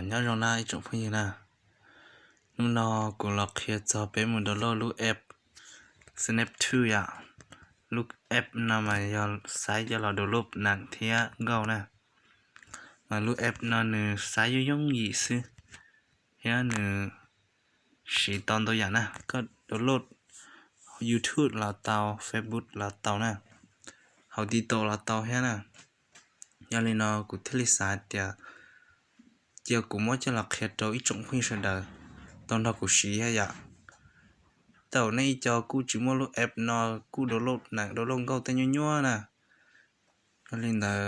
Nyob zoo na ib tsoom phooj ywg na, hnub no kuv los qhia txog peb mus download lub app Snap Tube yom. Lub app no mas yog xaiv coj los download neem thiab nkauj na. Mas lub app no nws xaiv yooj yooj yim xwb, thiab nws siv tau ntau yam na. Koj download YouTube los tau, Facebook los tau na, hauv TikTok los tau thiab na. Yog li no kuv thiaj li xav tias cia kuv muab coj los qhia rau ib tsoom phooj ywg sawv daws tau nrog kuv siv thiab yom. Thaum nej ib co kuj tsis muaj lub app no, kuj download neem download nkauj tej nyuaj nyuaj na. Yog li ntawd,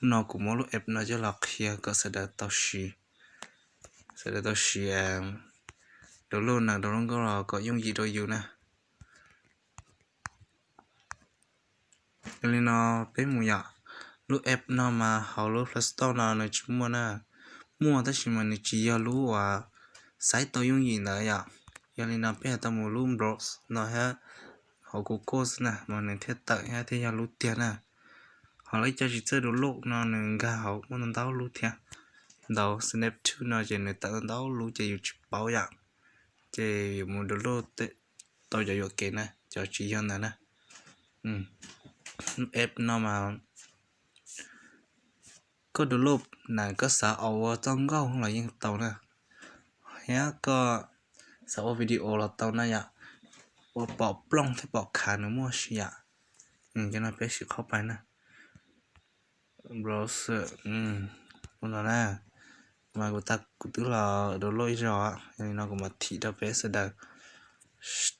hnub no kuv muab lub app no coj los qhia kom sawv daws tau siv, sawv daws tau siv download neem download nkauj los kom yooj yim rau yus na. Yog li no peb mus yom. Lub app no mas hauv lub Play Store no nws tsis muaj na, muaj tab sis mas nws tsis yog lub uas xaiv tau yooj yim ntawd yom. Yog li no peb yuav tau mus lub browse no thiab hauv Google xwb na mas nws thiaj tawm thiab thiaj yog lub tiag na. Ho lawv cov tsis txawj download no nws nkag hauv muaj ntau ntau lub thiab. Ntaus Snap Tube no ces nws tawm ntau lub ces yus tsis paub yom, ces yuav mus download tau cov yuam kev na, cov tsis yog ntawd na. App no mas koj download na, koj xav ua txoj nkauj los yeej tau na, thiab koj xav ua video los tau na yom. Ua pom plooj thiab pom khav nws muaj si yom. Cov no peb sim qhaub pais na. Browser, ua no na, mas kuv twb los download ib zaug, yog li no kuv mam thim rau peb sawv daws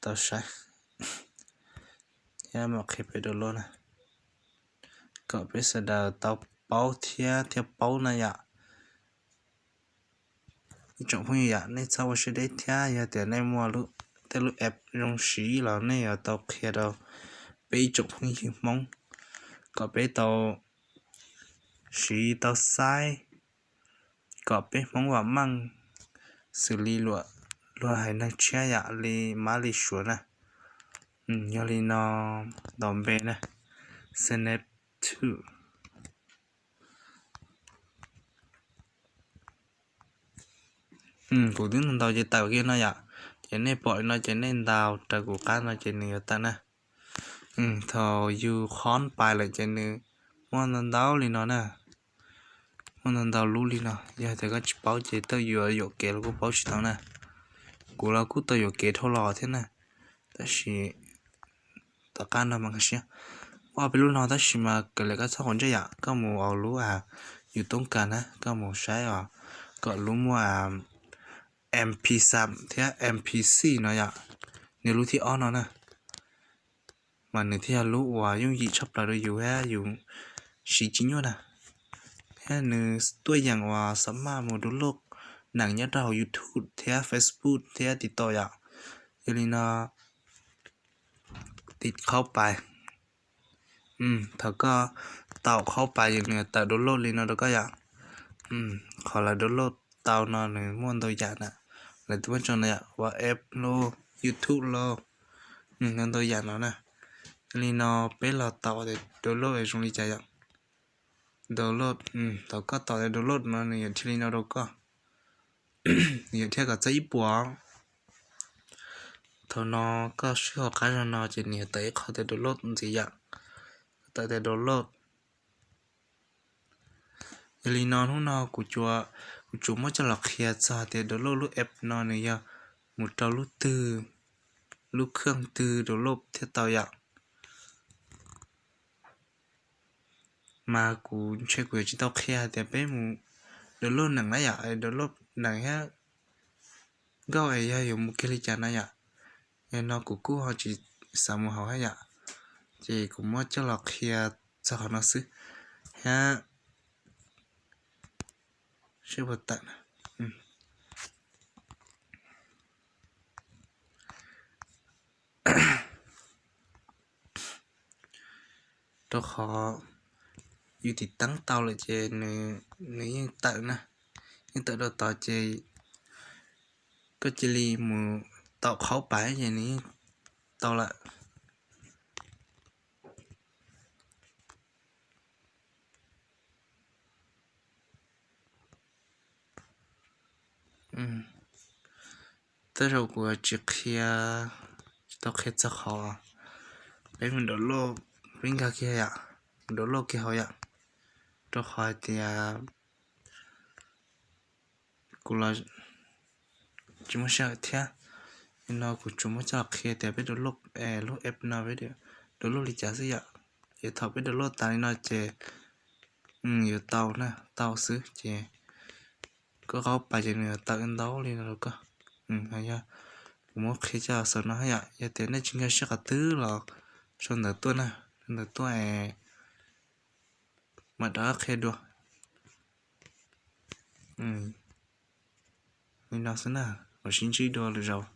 tau saib, thiab mam qhia peb download na, kom peb sawv daws tau paub thiab thiaj paub na yom. Ib tsoom phooj ywg yom, nej txhob ua siab deb thiab, yog tias nej muaj tej lub app zoo siv los nej yuav tau qhia rau peb ib tsoom phooj ywg Hmoob kom peb tau siv tau saib, kom peb Hmoob vam meej xws li luag haiv neeg tshiab yom, li mab li suav na. Yog li no, ntaus npe na, Snap Tube. Kuv twb ntaus ces tawm kiag no yom, ces nej pom li no ces nej ntaus raws kuv qab no ces nws yuav tawm na. Thaum yus qhov pais lawm ces nws muaj ntau ntau li no na, muaj ntau ntau lub li no, yog tias koj tsis paub ces tej yuam kev los kuj paub tsis tau na. Kuv los kuj tau yuam kev dhau los thiab na, tab sis tom qab no mas nkag siab. Muaj ob peb lub no tab sis mas kav liam koj txhob quav ntsej yom, koj mus hauv lub yus toob kas na, koj mus saib os, kom lub muaj MP xam thiab MP six no yom, nws lub thib ob no na, mas nws thiaj yog lub uas yooj yim tshaj plaws rau yus thiab yus siv tsis nyuaj na. Thiab nws tuaj yeem uas xam maj mus download neem nyob rau hauv YouTube thiab Facebook thiab TikTok yom. Yog li no, tiv qhaub pais. Thaum koj taus qhaub pais ces nws tawm download li no rau koj yom. Qhov lawv download tau no nws muaj ntau yam na, lawv twb muab tso no yom, WhatsApp lauj, YouTube lauj, ntau ntau yam no na. Yog li no peb los taus tias download zoo li cas yom. Download, thaum koj taus tias download no nws yuav dhia li no rau koj, nws yuav dhia kom txog ib puas. Thaum no koj swb hauv qab zog no ces nws yuav tawm ib qho tias download ntxiv yom, tawm tias download. Yog li no hnub no kuv, kuv tsuas muab coj los qhia txog tias download lub app no nws yog mus rau lub twg, lub kheej twg download thiaj tau yom. Mas kuv ntshe kuv yuav tsis tau qhia hais tias peb mus download neem na yom, download neem thiab nkauj es yog yuav mus kiag li cas na yom. Yog no kuv kuj ho tsis xav mus hauv thiab yom, ces kuv muab coj los qhia txog qhov no xwb thiab. Seb puas tawm. Rau qhov yus tiv teeb tau lawm ces nws yeej tawm na, yeej tawm rau tod ces koj cia li mus taus qhaub pais ces nws yeej tau lawm. Tej zaum kuv tsis qhia, tsis tau qhia txog qhov peb mus download, peb nkag kiag yom, download kiag hauv yom, rau qhov hais tias kuv los tsis muaj sij hawm thiab. Nim no kuv tsuas muab coj los qhia tias peb download lub app no peb download li cas xwb yom. Ces thaum peb download tas li no ces yuav tau na, tau xwb ces koj qaub pas ces nws yuav tawm ntau li no rau koj. Yog kuv muab qhia coj xaus no yom, yog tias nej tsis nkag siab qhov twg los sau ntawv tuaj na, sau ntawv tuaj es mam rov qab qhia dua. Li no xwb na, mam sib ntsib dua lwm zaus.